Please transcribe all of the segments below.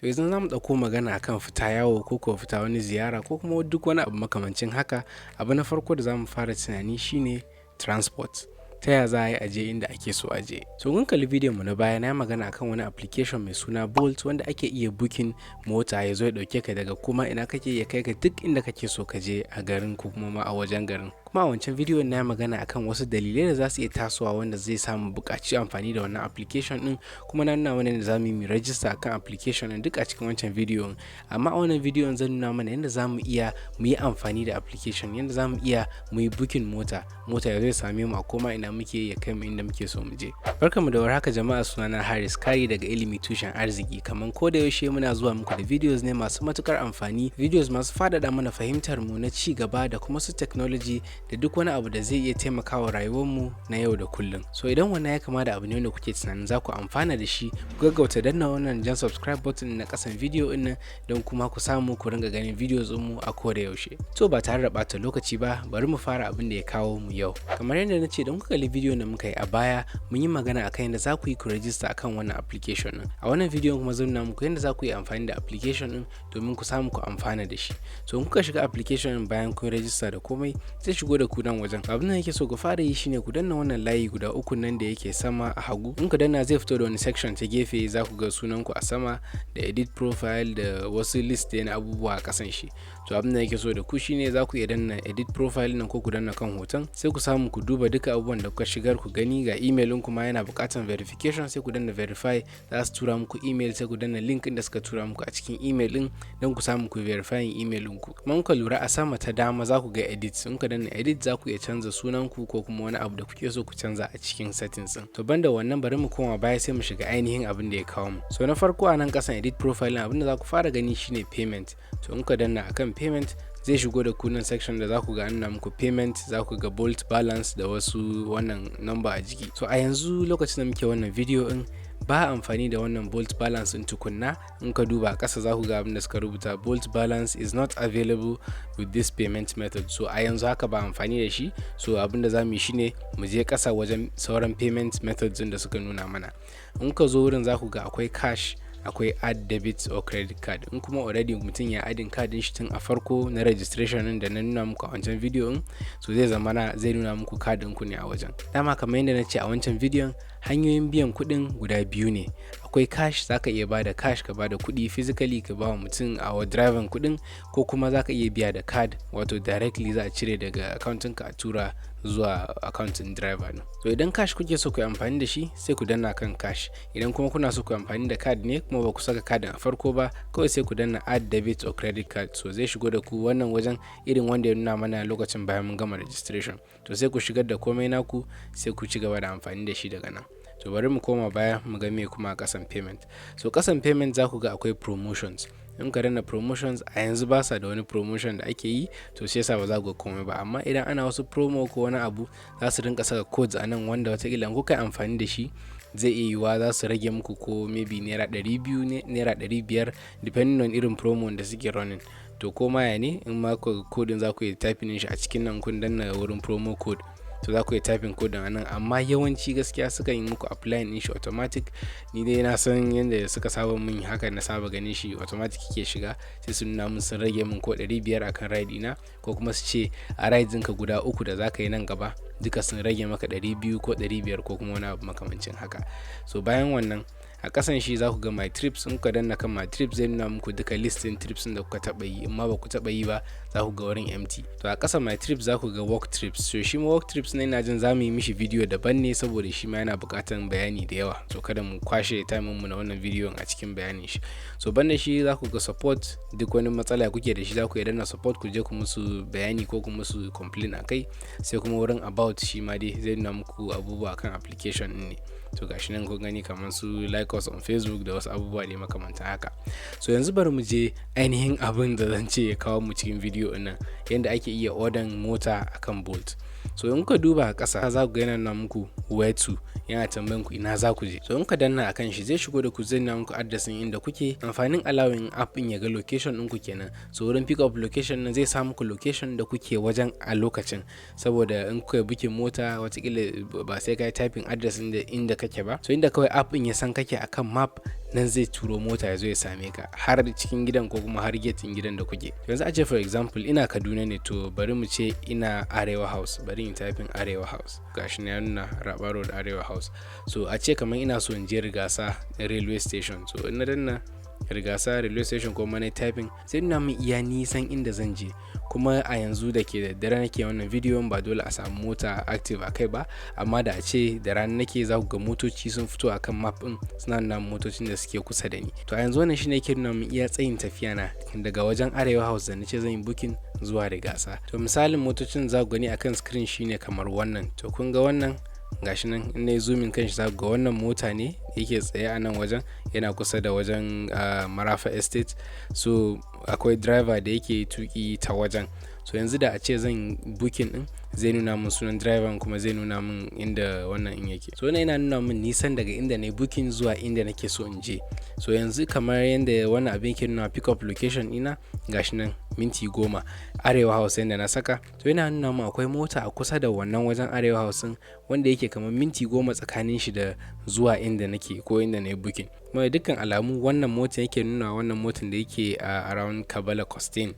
To, yanzu za mu ɗauko magana akan fita yawo ko ko fita wani ziyara ko kuma duk wani abu makamancin haka. Abu na farko da za mu fara tunani shine transport. Ta ya za a yi aje inda ake so a je? So kun kalli bidiyon mu na baya, na yi magana akan wani application mai suna Bolt wanda ake iya booking mota ya zo ya ɗauke ka daga kuma ina kake ya kai ka duk inda kake so ka je a garin ko kuma ma a wajen garin. Kuma a wancan bidiyon na yi magana akan wasu dalilai da za su iya tasowa wanda zai sa mu buƙaci amfani da wannan application ɗin, kuma na nuna mana yadda za mu yi mu register akan application ɗin duk a cikin wancan bidiyon. Amma a wannan bidiyon zan nuna mana yadda za mu iya mu yi amfani da application, yadda za mu iya mu yi booking mota, mota ya zo ya same mu a koma ina muke ya kai mu inda muke so mu je. Barkanmu da warhaka jama'a, sunana Haris Kari daga Ilimi Tushen Arziki. Kaman ko da yaushe muna zuwa muku da videos ne masu matukar amfani, videos masu faɗaɗa mana fahimtar mu na ci gaba da kuma su technology da duk wani abu da zai iya taimakawa rayuwar mu na yau da kullum. So idan wannan ya kama da abu ne wanda kuke tunanin za ku amfana da shi, ku gaggauta danna wannan jan subscribe button na kasan video ɗin nan don kuma ku samu ku ringa ganin videos mu a ko da yaushe. To, ba tare da ɓata lokaci ba, bari mu fara abin da ya kawo mu yau. Kamar yadda na ce, don kuka kalli bidiyon da muka yi a baya, mun yi magana akan yadda za ku yi ku register akan wannan application din. A wannan bidiyon kuma zan nuna muku yadda za ku yi amfani da application din domin ku samu ku amfana da shi. So in kuka shiga application din bayan kun register da komai, zai shigo da ku nan wajen. Abin da nake so ku fara yi shine ku danna wannan layi guda uku nan da yake sama a hagu. In ku danna, zai fito da wani section ta gefe. Za ku ga sunan ku a sama da edit profile da wasu list na abubuwa a kasan shi. To, abin da nake so da ku shine za ku iya danna edit profile nan ko ku danna kan hoton, sai ku samu ku duba duka abubuwan da kuka shigar ku gani. Ga email ɗin kuma yana buƙatar verification, sai ku danna verify. Za su tura muku email, sai ku danna link ɗin da suka tura muku a cikin email ɗin don ku samu ku verifying email ɗinku. Kuma kuka lura, a sama ta dama za ku ga edit. In ka danna edit, za ku iya canza sunan ku ko kuma wani abu da kuke so ku canza a cikin settings ɗin. To, banda wannan, bari mu koma baya sai mu shiga ainihin abin da ya kawo mu. So na farko, a nan ƙasan edit profile, abin da za ku fara gani shine payment. To, in ka danna akan payment, zai shigo da ku nan section da za ku ga an nuna muku payment, za ku ga Bolt balance da wasu wannan number a jiki. So a yanzu, lokacin da muke wannan video din, ba amfani da wannan Bolt balance din tukunna. In ka duba a ƙasa, za ku ga abin da suka rubuta: "Bolt balance is not available with this payment method." So a yanzu haka ba amfani da shi. So abin da za mu yi shine mu je ƙasa wajen sauran payment methods din da suka nuna mana. In ka zo wurin, za ku ga akwai cash, akwai add debit or credit card. In kuma already mutum ya adding card din shi tun a farko na registration din da na nuna muku a wancan video din, so zai zama na zai nuna muku card din ku ne a wajen. Dama kamar yadda na ce a wancan bidiyon, hanyoyin biyan kuɗin guda biyu ne. Akwai cash, zaka iya bada cash, ka bada kuɗi physically, ka ba wa mutum a driver kuɗin, ko kuma zaka iya biya da card, wato directly za a cire daga account ka a tura zuwa account ɗin driver ɗin. So idan cash kuke so ku yi amfani da shi, sai ku danna kan cash. Idan kuma kuna so ku yi amfani da card ne kuma ba ku saka card a farko ba, kawai sai ku danna add debit or credit card. So zai shigo da ku wannan wajen irin wanda ya nuna mana lokacin bayan mun gama registration. To, sai ku shigar da komai naku, sai ku ci gaba da amfani da shi daga nan. To, bari mu koma baya mu ga me kuma a kasan payment. So kasan payment za ku ga akwai promotions. In ka danna promotions, a yanzu ba sa da wani promotion da ake yi, to shi yasa ba za ku ga komai ba. Amma idan ana wasu promo ko wani abu, za su rinka saka codes a nan wanda watakila in kuka yi amfani da shi, zai iya yiwuwa za su rage muku ko maybe ₦200 ne, ₦500, depending on irin promo da suke running. To, ko ma ya ne, in ma code za ku yi typing shi a cikin nan, kun danna wurin promo code, to za ku yi typing code a nan. Amma yawanci gaskiya sukan yi muku applying din shi automatic. Ni dai na san yadda suka saba min, haka na saba ganin shi, automatic ke shiga, sai su nuna min sun rage min ko 500 akan ride ina, ko kuma su ce a ride ɗinka guda uku da za ka yi nan gaba duka sun rage maka 200 ko 500 ko kuma wani abu makamancin haka. So bayan wannan, a kasan shi za ku ga my trips. In kuka danna kan my trips, zai nuna muku duka listin trips da kuka taba yi. In ma ba ku taba yi ba, za ku ga wurin empty. To, a kasan my trips za ku ga work trips. So shi ma work trips na ina jin za mu yi mishi video daban ne, saboda shi ma yana buƙatan bayani da yawa, so kada mu kwashe time mu na wannan bidiyon a cikin bayanin shi. So banda shi, za ku ga support. Duk wani matsala kuke da shi, za ku iya danna support, ku je ku musu bayani ko ku musu complain akai. Sai kuma wurin about, shi ma dai zai nuna muku abubuwa kan application ɗin ne. To, gashi nan kun gani, kamar su like us on Facebook da wasu abubuwa ne makamantan haka. So yanzu bari mu je ainihin abin da zan ce ya kawo mu cikin bidiyo ɗin nan, yanda ake iya order mota akan Bolt. So in kuka duba a ƙasa, za ku ga yana nuna muku where to, yana tambayan ku ina za ku je. So in ka danna akan shi, zai shigo da ku, zai nuna muku address inda kuke. Amfanin allowing app ɗin ya ga location ɗinku kenan. So wurin pick up location nan zai sa muku location da kuke wajen a lokacin, saboda in kuka booking mota, watakila ba sai ka yi typing address inda kake ba. So inda kawai app ɗin ya san kake akan map, Nan zai turo mota ya zo ya same ka har cikin gidan ko kuma har gate ɗin gidan da kuke. Yanzu a ce, for example, ina Kaduna ne, to bari mu ce ina Arewa House. Bari in typing Arewa House. Gashi na ya nuna Raba Road, Arewa House. So a ce kamar ina so in je Rigasa Railway Station. So in na danna Rigasa Railway Station ko na typing, sai nuna min iya nisan inda zan je. Kuma a yanzu da ke da dare nake wannan bidiyon, ba dole a samu mota active a kai ba, amma da a ce da rana nake, za ku ga motoci sun fito akan map din, suna nuna motocin da suke kusa da ni. To a yanzu wannan shine yake nuna min iya tsayin tafiya na daga wajen Arewa House da nace zan yi booking zuwa Rigasa. To misalin motocin za ku gani akan screen shine kamar wannan. To kun ga wannan, gashi nan, in nayi zooming kan shi za ku ga wannan mota ne yake tsaye a nan wajen, yana kusa da wajen Marafa Estate. So akwai driver da yake tuki ta wajen. So yanzu da a ce zan booking din, zai nuna min sunan driver kuma zai nuna min inda wannan in yake. So wannan yana nuna min nisan daga inda na yi booking zuwa inda nake so in je. So yanzu kamar yanda wannan abin yake nuna pick up location ɗina, gashi nan minti 10, Arewa House yanda na saka. To yana nuna min akwai mota a kusa da wannan wajen Arewa House ɗin wanda yake kamar minti 10 tsakanin shi da zuwa inda nake ko inda na yi booking. Kuma dukkan alamu wannan motar yake nuna, wannan motar da yake a around Kabala Costain.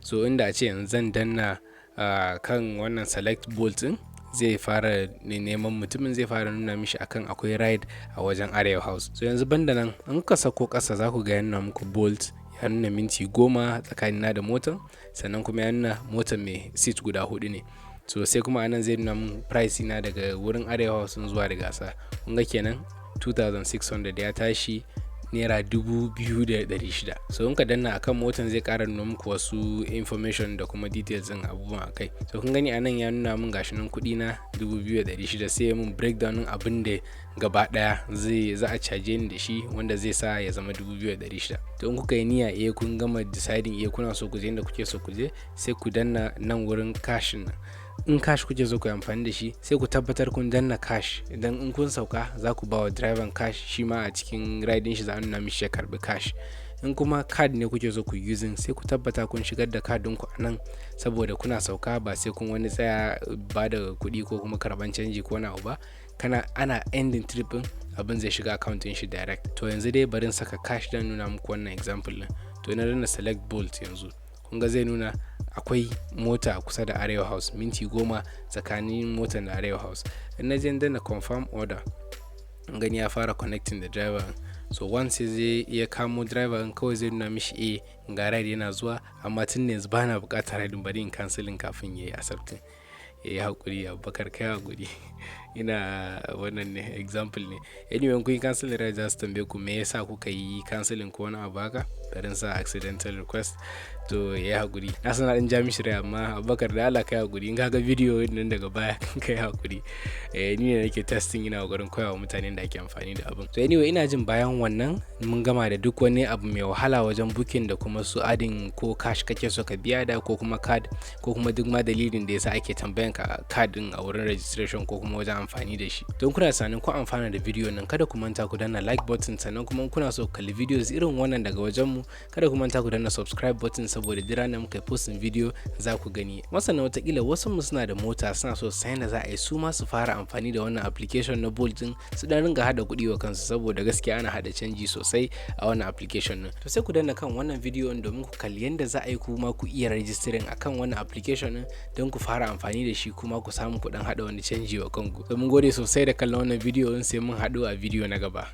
So inda a ce yanzu zan danna kan wannan select Bolt ɗin, zai fara neman mutumin, zai fara nuna mishi akan akwai ride a wajen Arewa House. So yanzu banda nan, in kuka sako ƙasa za ku ga ya nuna muku Bolt, ya nuna minti 10 tsakanina da motan, sannan kuma ya nuna motar mai seat guda huɗu ne. So sai kuma anan zai nuna mun price na daga wurin Arewa House zuwa Rigasa. Kun ga kenan 2600 ya tashi ₦2,600. So in ka danna akan motan, zai ƙara nuna muku wasu information da kuma details ɗin abubuwan a kai. So kun gani anan ya nuna mun gashi nan kuɗi na 2,600, sai mun breakdown ɗin abin da gaba ɗaya zai za a caje ni da shi wanda zai sa ya zama 2,600. To in kuka yi niyya, eh, kun gama deciding, eh, kuna so ku je inda kuke so ku je, sai ku danna nan wurin cash nan. In cash kuke so ku yi amfani da shi, sai ku tabbatar kun danna cash. Idan in kun sauka za ku ba wa driver cash, shi ma a cikin ride shi za a nuna mishi ya karbi cash. In kuma card ne kuke so ku using, sai ku tabbata kun shigar da card ɗinku a nan, saboda kuna sauka ba sai kun wani tsaya ba da kuɗi ko kuma karɓan canji ko wani abu ba. Kana ana ending trip ɗin, abin zai shiga account ɗin shi direct. To yanzu dai bari in saka cash don nuna muku wannan example ɗin. To ina danna select Bolt yanzu, kun ga zai nuna akwai mota a kusa da Arewa House, minti 10 tsakanin motar da Arewa House. In na je danna confirm order, gani ya fara connecting da driver. So once zai iya kamo driver, kawai zai nuna mishi, eh, ga ride yana zuwa, amma tun yanzu bana buƙatar ride, bari in cancelling kafin yayi accepting. Ya yi haƙuri, Abubakar, kai haƙuri, ina wannan ne example ne. Anyway, kun yi cancelling ride, za su tambaye ku me yasa kuka yi cancelling ko wani abu haka. Bari sa accidental request. To ya yi haƙuri, na san na ɗan ja mishi rai, amma Abubakar, da Allah kai haƙuri, in ka ga video nan daga baya kai haƙuri. Eh, ni ne nake testing, ina ƙoƙarin koya wa mutanen da ake amfani da abun. So anyway, ina jin bayan wannan mun gama da duk wani abu mai wahala wajen booking da kuma su adding ko cash kake so ka biya da ko kuma card, ko kuma duk ma dalilin da yasa ake tambayan ka card din a wurin registration ko kuma wajen amfani da shi. Don kuna sanin ku amfana da video nan, kada ku manta ku danna like button. Sannan kuma kuna so ku kalli videos irin wannan daga wajen mu, kada ku manta ku danna subscribe button, saboda duk ranar muka yi posting video za ku gani. Masana watakila wasu mu suna da mota, suna so sayan da za a yi su ma su fara amfani da wannan application na Bolt din, su dan ringa hada kuɗi wa kansu, saboda gaskiya ana hada canji sosai a wannan application din. To sai ku danna kan wannan video domin ku kalli yadda za a yi kuma ku iya registering akan wannan application din don ku fara amfani da shi, kuma ku samu kuɗin hada wani canji wa kanku. To mun gode sosai da kallon wannan video, sai mun haɗu a video na gaba.